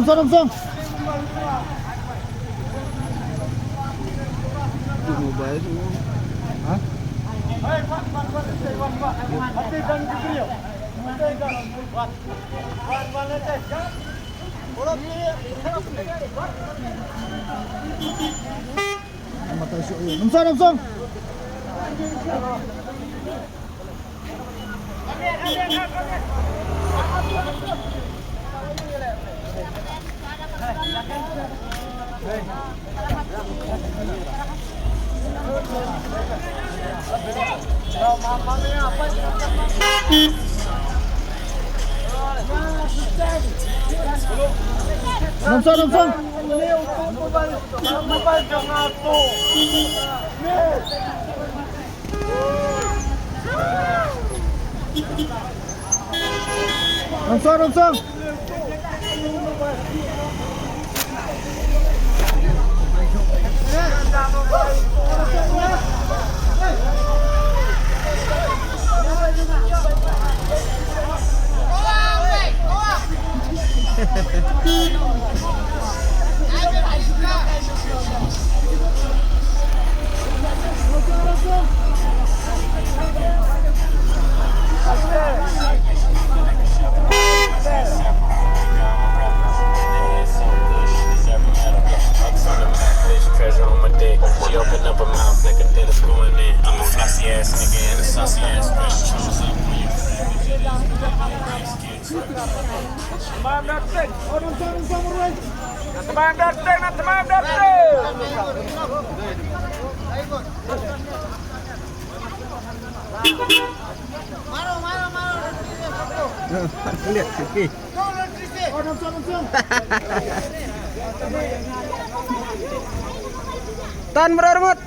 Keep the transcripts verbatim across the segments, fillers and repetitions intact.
Song, song. Mobile. Ha? Song, song. Song, song, song. Song, song, song. Treasure on my dick. She open up her mouth like a dentist going in. I'm a flossy ass nigga and a saucy ass bitch. Choose up when you Tymmen Darteng, oh, tymmen Darteng, tymmen Darteng. Lihat, okey. Tan berarmut.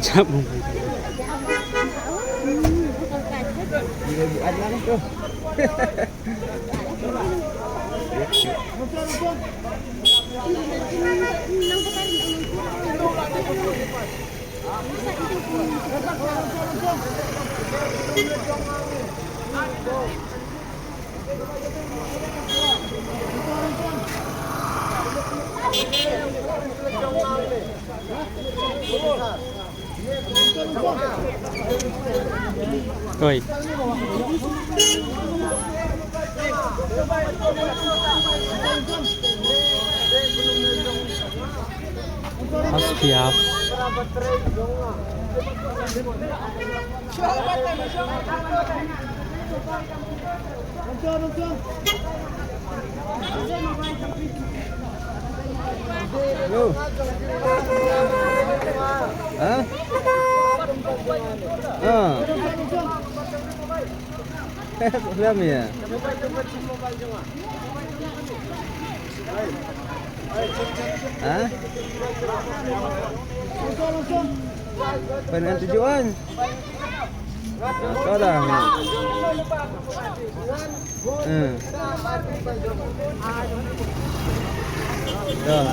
Jap. Dia buat lah tu. Oi. Aspiap. Hello. Ha? Ha. Problem ya. Ha? Pyngan tujuan. Kau dah. Hmm. Dah.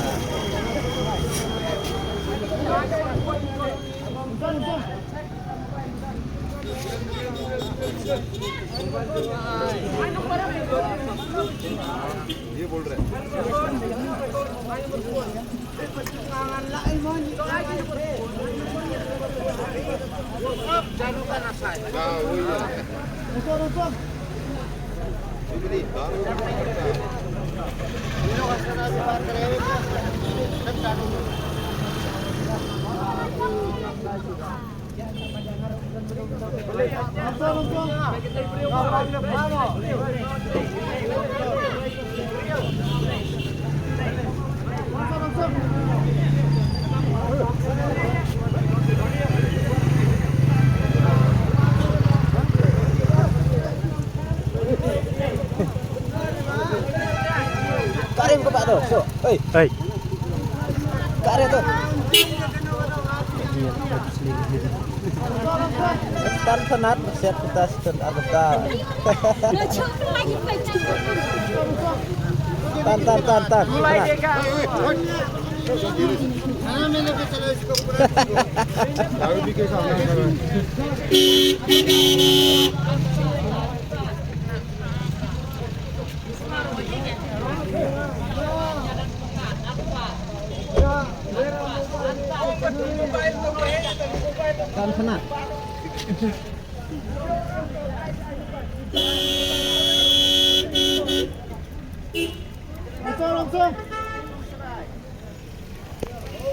Karim ke pak tu. So, hei. Hei. Karim tu. Tan sanat, siap kita sebentar bentar. Tan, tan, tan, tan. Sanat. Kan